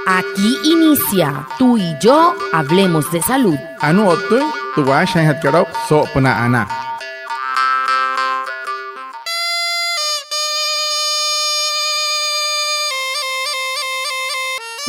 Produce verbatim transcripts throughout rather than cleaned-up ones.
Aquí inicia Tú y yo hablemos de salud. Anuu o'ttüin tü waashajaainjatkat aa'u soo'opünaa anaa.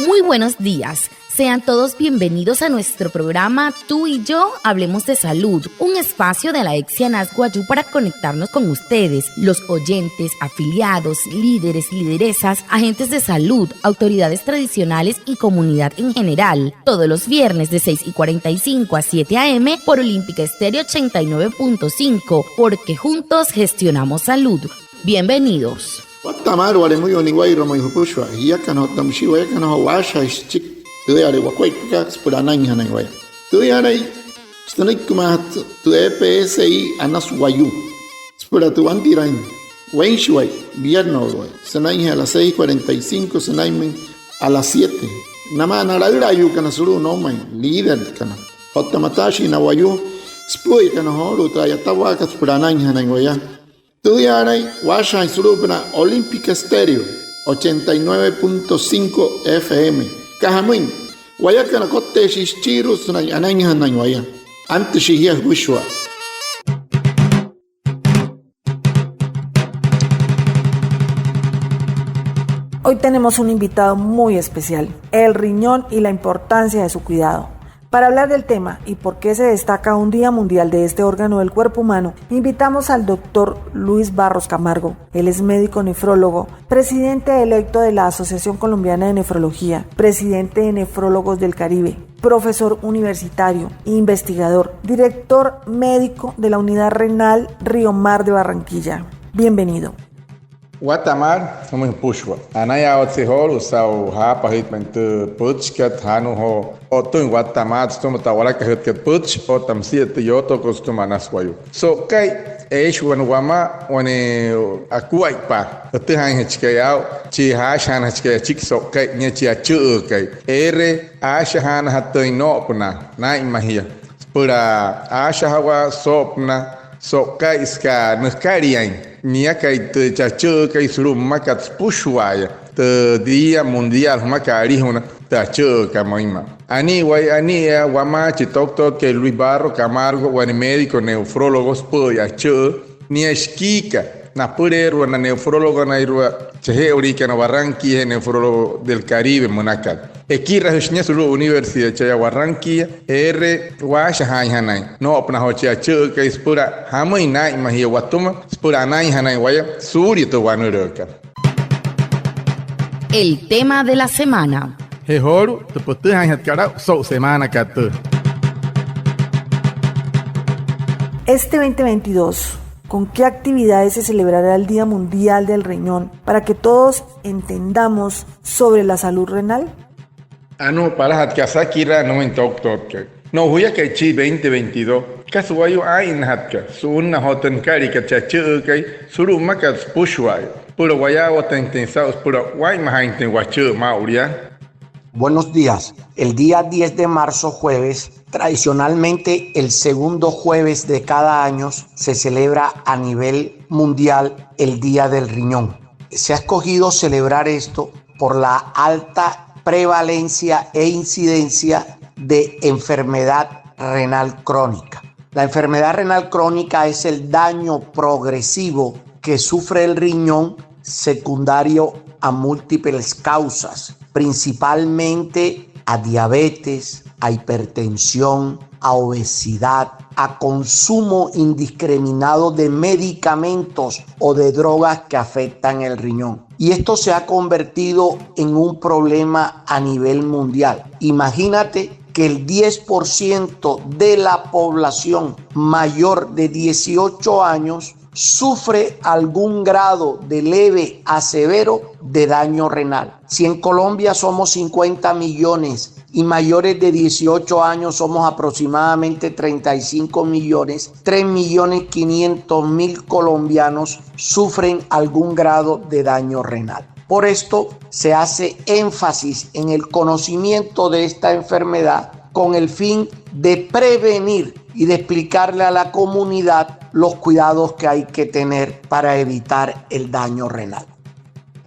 Muy buenos días. Sean todos bienvenidos a nuestro programa Tú y yo hablemos de salud, un espacio de la EPSI Anas Wayuu para conectarnos con ustedes, los oyentes, afiliados, líderes, lideresas, agentes de salud, autoridades tradicionales y comunidad en general. Todos los viernes de seis y cuarenta y cinco a siete a. m. por Olímpica Estéreo ochenta y nueve punto cinco, porque juntos gestionamos salud. Bienvenidos. Watta'a maalü wale müyuu niwa'irua ma'i jüpüshua jiakana otta müshii wayakana joo waashajaain süchiki tüüyale wakuaippakat süpüla anainjanain waya. Tüüyalai sünüikimaajatü tü EPSI Anas Wayuu süpüla tü wantiraain weinshiwai, viernes o'uwai, sünainjee a las seis cuarenta y cinco sünainmüin a las siete. Namaa na laülaayuukana sulu'u noumain, líderkana otta mataashii na wayuu süpü'üyakana joolu'u tü a'yatawaakat süpüla anainjanain waya. Tüüyaalain waashajaain sulu'upünaa Olímpica Estéreo ochenta y nueve punto cinco FM. Aka jamüin, wayakana kotteeshii süchiirua sünain anainjanain waya. Antüshii jia jüpüshua. Hoy tenemos un invitado muy especial, el riñón y la importancia de su cuidado. Para hablar del tema y por qué se destaca un Día Mundial de este órgano del cuerpo humano, invitamos al doctor Luis Barros Camargo. Él es médico nefrólogo, presidente electo de la Asociación Colombiana de Nefrología, presidente de Nefrólogos del Caribe, profesor universitario, investigador, director médico de la Unidad Renal Río Mar de Barranquilla. Bienvenido. Watta'a maalü jümüin jüpüshua. Anayaawatse joolu'u saa'u jaapajüitpain tü pütchikat, anayaawatse joo o'ttüin watta'a maalü sütüma tü a'walakajütkat pütchi otta müsia tü yootokot sütüma Anas Wayuu. So'uka'i, eeshi wane wamaa wane akuaippaa jütüjaainjachikai aa'u, chi jaashajaanajachikai achiki so'uka'i nia chi achü'üükai. Eere aashajaanajatüin noo'opünaa naa'inmajia süpüla aashajawaa soo'opünaa so'uka'i süka nükaliain niakai tü chi achü'üükai sulu'u mmakat süpüshua'aya tü Día Mundial jümakat alijuna tü achü'üükat müinma. Anii waya, anii wamaa chi toktotkai Luis Barros Camargo, wane médico nefrólogo süpü'üya achü'üü, nia shikiika napüleerua na nefróloganairua chaje'ewaliikana Barranquillajee, Nefrólogos del Caribe münakat. Ekirajüshi nia sulu'u universidad cha'aya Barranquilla, eere waashajaainjanain noo'opünaa joo chi achü'üükai süpüla jamüin naa'inmajia watüma süpüla anainjanain waya suulia tü wanülüükat. El tema de la semana. Je joolu'u tü pütüjaainjatkat aa'u so'u semaanakat tüü. Este veinte veintidós, ¿con qué actividades se celebrará el Día Mundial del Riñón para que todos entendamos sobre la salud renal? Anuu palajatü kasakiraa nümüin toktotkai. No'u juyakai chi veinte veintidós, kasa wayuu aa'innajatka su'unnaa joo tü nükaliakat chi achü'üükai sulu'u mmakat süpüshua'aya süpüla wayaawatüinjatüin saa'u süpüla waa'inmajaainjatüin wachü'ü maa'ulu yaa. Buenos días. El día diez de marzo, jueves, tradicionalmente el segundo jueves de cada año, se celebra a nivel mundial el Día del Riñón. Se ha escogido celebrar esto por la alta prevalencia e incidencia de enfermedad renal crónica. La enfermedad renal crónica es el daño progresivo que sufre el riñón secundario a múltiples causas, principalmente a diabetes, a hipertensión, a obesidad, a consumo indiscriminado de medicamentos o de drogas que afectan el riñón. Y esto se ha convertido en un problema a nivel mundial. Imagínate que el diez por ciento de la población mayor de dieciocho años sufre algún grado de leve a severo de daño renal. Si en Colombia somos cincuenta millones y mayores de dieciocho años somos aproximadamente treinta y cinco millones, tres millones quinientos mil colombianos sufren algún grado de daño renal. Por esto se hace énfasis en el conocimiento de esta enfermedad con el fin de prevenir y de explicarle a la comunidad los cuidados que hay que tener para evitar el daño renal.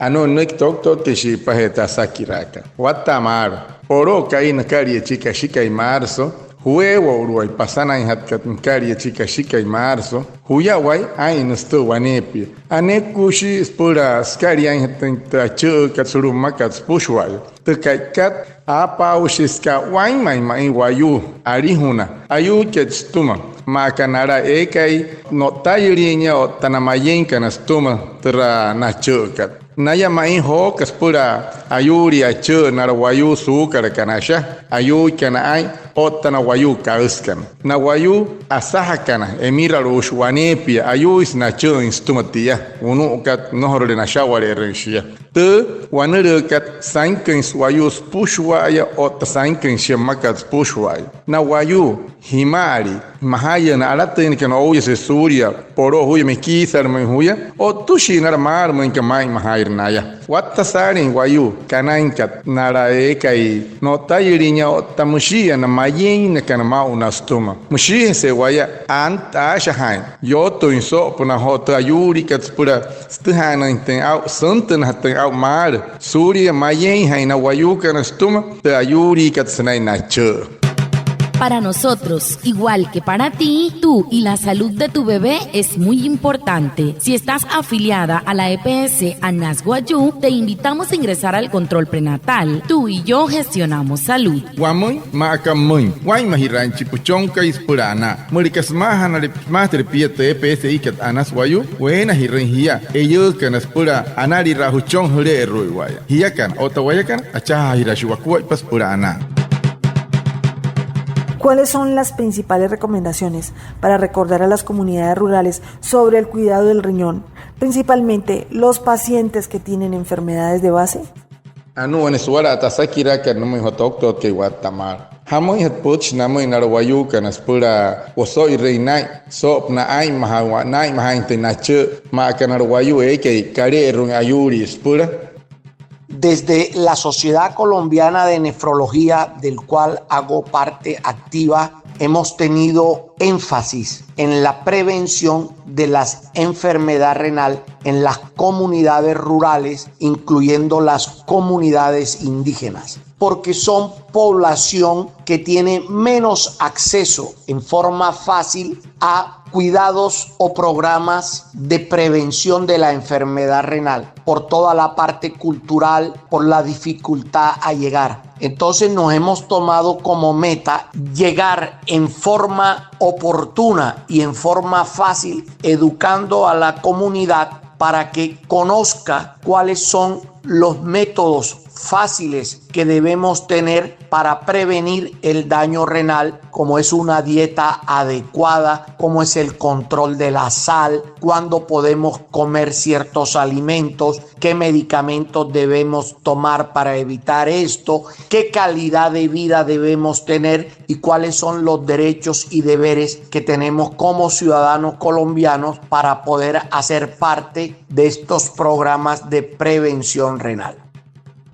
Anuu nünüiki toktotkai shi'ipajee tü asakiraakat. Watta'a maalü. Poloo ka'i nükalia chi kashikai marzo, juewo'uluwai pasanainjatkat nükalia chi kashikai marzo, juyawai aa'in nüsü tü waneepia. Aneekuushii süpüla sükaliainjatüin tü achü'ükat sulu'u mmakat süpüshua'aya. Tü ka'ikat, aapaaushisü süka wainmain ma'i wayuu alijuna ayuuikai sütüma, maa aka nala eekai no'ttayüliinya otta na mayeinkana sütüma türa nachü'ükat. Naya ma'i jooka süpüla ayuulii achü'ü nala wayuu suukalakana asha, ayuuikana aa'in otta na wayuu kaüsükana. Na wayuu asajakana emiraluushi waneepia, ayuuisü nachü'üin sütüma tia, wunu'ukat nnojorule nasha'wale'erüin shia. Tü wanülüükat sainküinsü wayuu süpüshua'aya otta sainküinsü shia mmakat süpüshua'aya. Na wayuu jima'alii, majayünnüü alatüinakana ouyase suulia, poloo juya mekiisalümüin juya, o'ttüshii nala maalü müinka maa'inmajaire naya. Watta saalin wayuu kanainkat nala eekai no'ttayüliinya otta müshi'iya na mayeinnakana maa'ulu na sütüma. Müshiijese waya ant-, aashajaain yootüin soo'opünaa joo tü ayuuliikat süpüla sütüjaanüinjatüin aa'u, süntünajatüin aa'u maalü suulia mayeinjain na wayuukana sütüma tü ayuuliikat sünain nachü'ü. Para nosotros, igual que para ti, tú y la salud de tu bebé es muy importante. Si estás afiliada a la E P S Anas Wayuu, te invitamos a ingresar al control prenatal. Tú y yo gestionamos salud. Wamüin maa aka pümüin, waa'inmajiraain chi püchonkai süpüla anaa. Müleka sümaajanale, sümaajatüle pia tü E P S ikat Anas Wayuu, weenajirüin jia eiyuukana süpüla analiraa jüchon jüle'eru'uiwa'aya. Jiakana otta wayakana, achajaajiraashii wakuaippa süpüla anaa. ¿Cuáles son las principales recomendaciones para recordar a las comunidades rurales sobre el cuidado del riñón, principalmente los pacientes que tienen enfermedades de base? Anuu wane suwala'a tü asakiraakat nümüin joo toktotkai watta'a maalü. ¿Jamüinjatü pütchi namüin nala wayuukana süpüla woso'irüin naa'in soo'opünaa aa'inmajawaa, naa'inmajaainjatüin nachü'ü, maa aka nala wayuu eekai kale'eru'uin ayuulii süpüla? Desde la Sociedad Colombiana de Nefrología, del cual hago parte activa, hemos tenido énfasis en la prevención de las enfermedad renal en las comunidades rurales, incluyendo las comunidades indígenas, porque son población que tiene menos acceso en forma fácil a cuidados o programas de prevención de la enfermedad renal, por toda la parte cultural, por la dificultad a llegar. Entonces nos hemos tomado como meta llegar en forma oportuna y en forma fácil, educando a la comunidad para que conozca cuáles son los métodos fáciles que debemos tener para prevenir el daño renal, como es una dieta adecuada, como es el control de la sal, cuándo podemos comer ciertos alimentos, qué medicamentos debemos tomar para evitar esto, qué calidad de vida debemos tener y cuáles son los derechos y deberes que tenemos como ciudadanos colombianos para poder hacer parte de estos programas de prevención renal.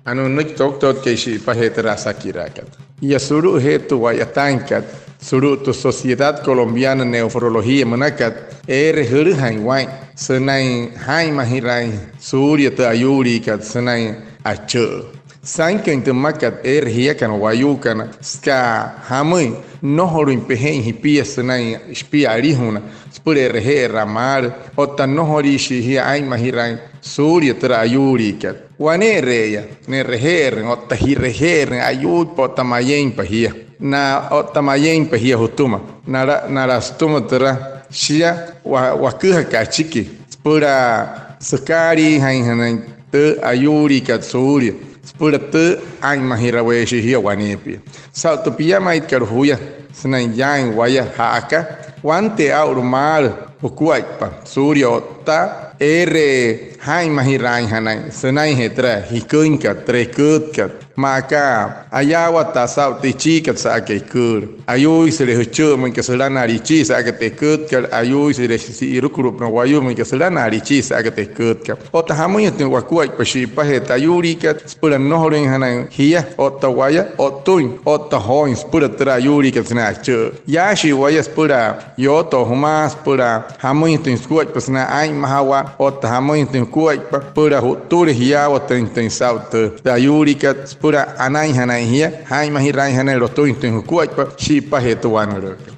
Anuu nünüiki toktotkai shi'ipajee türa asakiraakat. Yaa sulu'ujee tü wa'yataainkat sulu'u tü Sociedad Colombiana Nefrología münakat, eere jülüjain waa'in sünain jaa'inmajiraain suulia tü ayuuliikat sünain achü'ü. Sainküin tü mmakat eere jiakana wayuukana, süka jamüin, nnojolüin pejein jipia sünain shipia alijuna süpüla e'reje'eraa maalü, otta nnojoliishii jia aa'inmajiraain suulia türa ayuuliikat. Wane'ere'eya ne'reje'erüin otta ji'reje'erüin ayuuitpa otta mayeimpa jia. Na otta mayeimpa jia jütüma nala, nala sütüma türa, shia wa-, waküjaka achiki süpüla sükaaliijainjanain tü ayuuliikat suulia süpüla tü aa'inmajiraweeshii jia waneepia. Saa'u tü piamaitkat juya sünain yaain waya ja'aka, wante'e aa'ulu maalü jukuaippa suulia otta eere jaa'inmajiraainjanain sünainjee türa jiküinkat, türa eküütkat, maa aka ayaawataa saa'u tü ichiikat sa'aka eküülü. Ayuuisüle jüchü'ü müin aka sülanaale ichii sa'aka tü eküütkat, ayuuisüle si'irukulu'upünaa wayuu müin aka sülanaale ichii sa'aka tü eküütkat. Otta jamüinjatüin wakuaippa shi'ipajee tü ayuuliikat süpüla nnojolüinjanain jia otta waya, o'ttüin otta jooin süpüla türa ayuuliikat sünain achü'ü. Yaashii waya süpüla yootoo jümaa süpüla jamüinjatüin sukuaippa sünain aa'inmajawaa otta jamüinjatüin jukuaippa süpüla ju'ttüle jiyaawatüinjatüin saa'u tü ayuuliikat süpüla anainjanain jia, jaa'inmajiraainjanain lotüinjatüin jukuaippa shi'ipajee tü wanülüükat.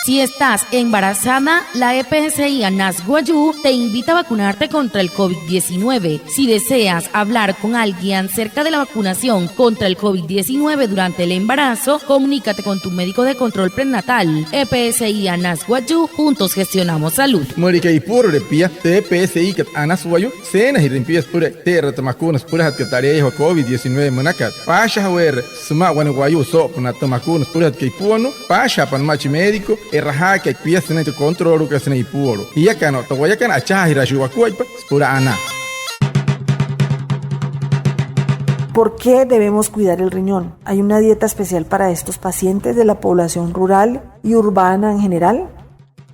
Si estás embarazada, la E P S I Anas Wayuu te invita a vacunarte contra el covid diecinueve. Si deseas hablar con alguien acerca de la vacunación contra el covid diecinueve durante el embarazo, comunícate con tu médico de control prenatal. E P S I Anas Wayuu, juntos gestionamos salud. Müleka ipuolule pia, tü E P S I-kat Anas Wayuu, seenajirüin pia süpüla e'ite'eraa tü makuuna süpülajatkat taleeyajua covid diecinueve münakat. Paashajaweere sümaa wane wayuu soo'opünaa tü makuuna süpülajatkat ipuoluu, paashajaapa nümaa chi médico e'rajaakai pia sünain tü controluukat sünain ipuoluu. Jiakana otta wayakana, achajaajiraashii wakuaippa süpüla anaa. ¿Por qué debemos cuidar el riñón? ¿Hay una dieta especial para estos pacientes de la población rural y urbana en general?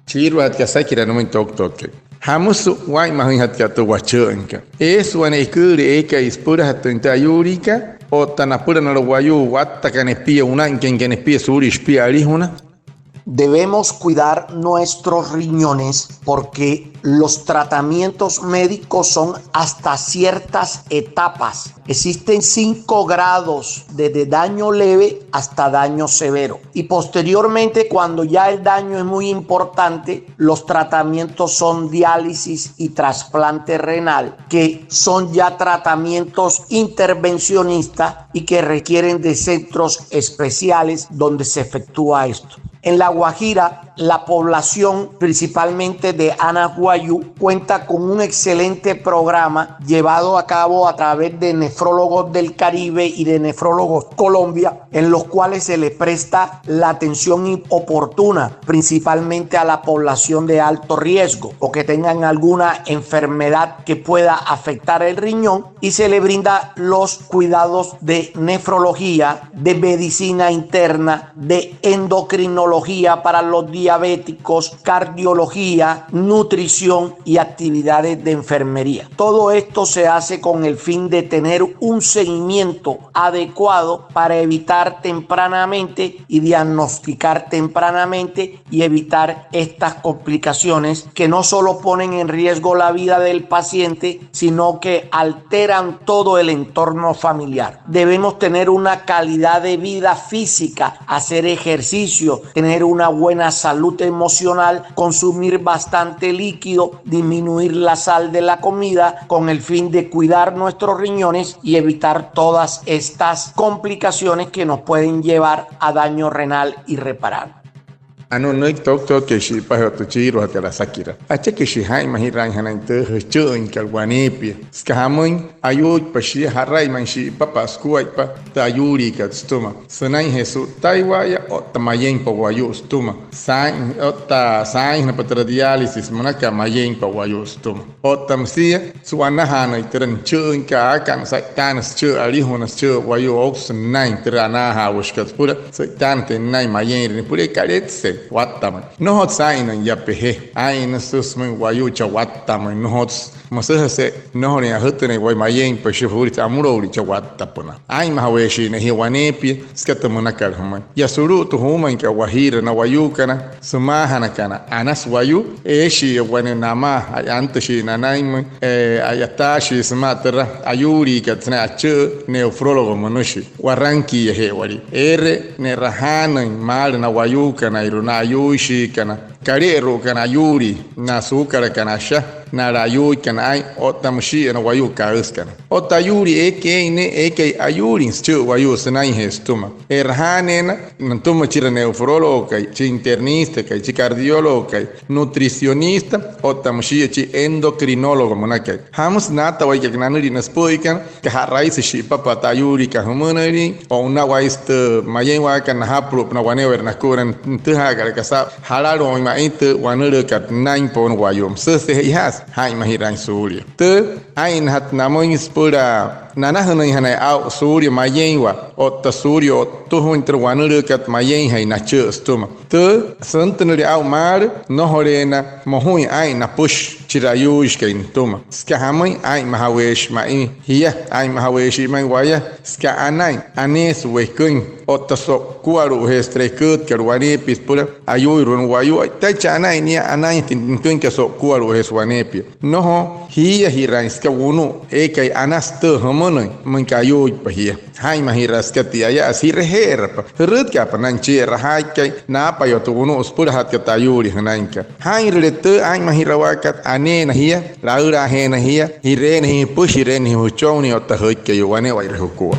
Chiiruajatkat asakiraa nümüin toktotkai. ¿Jamüsü waa'inmajüinjatkat tü wachü'üinkat? ¿Eesü wane eküülü eekai süpülajatüin tü ayuuliikat otta napüla nala wayuu wattakana jipia, una'inkainkana jipia suulia shipia alijuna? Debemos cuidar nuestros riñones porque los tratamientos médicos son hasta ciertas etapas. Existen cinco grados, desde daño leve hasta daño severo. Y posteriormente, cuando ya el daño es muy importante, los tratamientos son diálisis y trasplante renal, que son ya tratamientos intervencionistas y que requieren de centros especiales donde se efectúa esto. En La Guajira, la población, principalmente de Anas Wayuu, cuenta con un excelente programa llevado a cabo a través de Nefrólogos del Caribe y de Nefrólogos Colombia, en los cuales se le presta la atención oportuna, principalmente a la población de alto riesgo o que tengan alguna enfermedad que pueda afectar el riñón, y se le brinda los cuidados de nefrología, de medicina interna, de endocrinología para los diabéticos, cardiología, nutrición y actividades de enfermería. Todo esto se hace con el fin de tener un seguimiento adecuado para evitar tempranamente y diagnosticar tempranamente y evitar estas complicaciones que no solo ponen en riesgo la vida del paciente, sino que alteran todo el entorno familiar. Debemos tener una calidad de vida física, hacer ejercicio, tener una buena salud emocional, consumir bastante líquido, disminuir la sal de la comida con el fin de cuidar nuestros riñones y evitar todas estas complicaciones que nos pueden llevar a daño renal irreparable. Anuu nünüiki toktotkai shi'ipajee otta chiiruajatkat asakiraa. Acheküshii jaa'inmajiraainjanain tü jüchü'üinkat waneepia. Süka jamüin, ayuuitpa shia ja'rai ma'i shi'ipapa'a sukuaippa tü ayuuliikat sütüma sünainjee su'ttaiwa'aya otta mayeinpa wayuu sütüma. Saain otta saainjünapa türa diálisis münaka, mayeinpa wayuu sütüma. Otta müsia su'wanajaanüin türa nüchü'üinkat, aakana sa'itaanüsü süchü'ü alijuna, süchü'ü wayuu ouktüsü nünain türa anaajaawüshikat süpüla sü'itaanütüin nünain mayeinrüin, nüpülee kaletsüsein wattamüin. Nnojotsü aa'innüin yaa peje, aa'innüsü sümüin wayuu chaa wattamüin, nnojotsü. Müsüjese nnojolüin ajütünüin wayuu mayeinpa shia suulia amüloulii chaa wattapünaa. Aa'inmajaweeshii ne'e jia waneepia süka tü münakat jümüin. Yaa sulu'u tü juumainkat Wajiira, na wayuukana sümaajanakana Anas Wayuu, eeshii wane namaa, a'yantüshii nanainmüin, a'yataashii sümaa türa ayuuliikat sünain achü'ü nefrólogo münüshii. Warankillaje'ewalii. Eere ne'rajaanüin maalü na wayuukanairua, na ayuuishiikana, kale'eru'ukana ayuulii, na suukalakana asha, na ayuuikana aa'in, otta müshi'iya na wayuu kaüsükana. Otta ayuulii eekai eein ne'e, eekai ayuulin süchü'ü wayuu sünainjee sütüma. E'rajaaneena nütüma chira nefrólogokai, chi internistakai, chi cardiólogokai, nutricionista, otta müshi'iya chi endocrinólogo münakai. Jamüsü naatawaika'a nanülia na süpü'üikana, süka ja'raisü shi'ipapa'a tü ayuuliikat jümünüinjanain, o'unawaisü tü mayeinwaakana najapulu'upünaa wane'ewai nakua, nütüjaakalaka saa'u jalalu'uin ma'i tü wanülüükat nünainpa wane wayuu. Müsüjese che'ojaasü jaa'inmajiraain suulia. Tü aa'innajatü namüin süpüla nanajünüinjanain aa'u suulia mayeinwaa otta suulia o'ttüjüin türa wanülüükat mayeinjain nachü'ü sütüma. Tü süntünüle aa'u maalü, nnojoleena mojuin aa'in napüshi. chi tü ayuuishikai nütüma. Süka jamüin, aa'inmajaweeshii ma'i jia, aa'inmajaweeshii ma'i waya, süka anain, aneesü weküin otta so'ukualu'ujeesü tü eküütkat waneepia süpüla ayuuirua wane wayuu. Taichi anain nia, anainjatüin nüküinkat so'ukualu'ujeesü waneepia. Nnojo jiiyajiraain süka wunu'u eekai anasü tüü jümünüin müinka ayuuitpa jia. Jaa'inmajiraa süka tia, a'ya'asü ji'reje'erapa, jürütka'apa nünain chi e'rajaaikai, naapaiwa tü wunu'u süpülajatkat tü ayuulii jünainkat. Jaa'inrüle tü aa'inmajirawaakat, aneena jia, laülaajeena jia, ji'reena jia jüpüshi, ji'reena jia jüchonnii otta jüikeyuu. Wane'ewai jukua.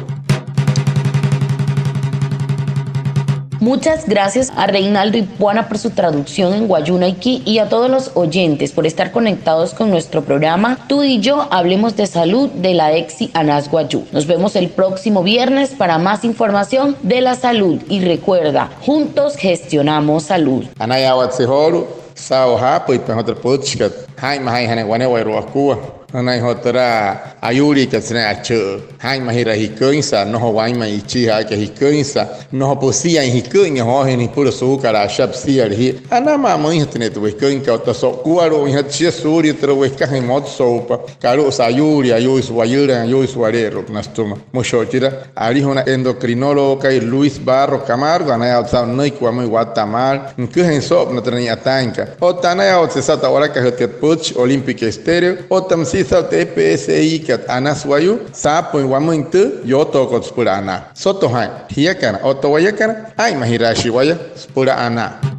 Muchas gracias a Reinaldo Ipuana por su traducción en wayuunaiki y a todos los oyentes por estar conectados con nuestro programa Tú y yo hablemos de salud de la EPSI Anas Wayuu. Nos vemos el próximo viernes para más información de la salud. Y recuerda, juntos gestionamos salud. Anayaawatsü joolu'u saa'u jaapüitpain joo tü pütchikat jaa'inmajainjanain wane'ewai wakua. Jünain joo türa ayuuliikat sünain achü'ü. Jaa'inmajiraa jiküinsa, nnojo wainmain ichii jaa'aka jiküinsa, nnojo püsiain jiküin joo jia nipüla suukalaa asha püsiale jia. Anamaa müinjatü ne'e tü weküinkat otta so'ukualu'uinjatü shia suulia türa wekajüin motsoupa. Kalu'usa ayuulii, ayuuisü wayülüin, ayuuisü wale'eru'upünaa nütüma. Müshi o'u chira, alijuna endocrinólogokai Luis Barros Camargo, anayaawatsü saa'u nünüiki wamüin watta maalü, nüküjüin soo'opünaa türa ni'yataainkat. Otta anayaawatsü saa'u tü a'walakajütkat pütchi Olímpica Estéreo, otta müsia saa'u tü EPSIkat Anas Wayuu, saapüin wamüin tü yootookat süpüla anaa. Soto jaa'in, jiakana otta wayakana, aa'inmajiraashii waya süpüla anaa.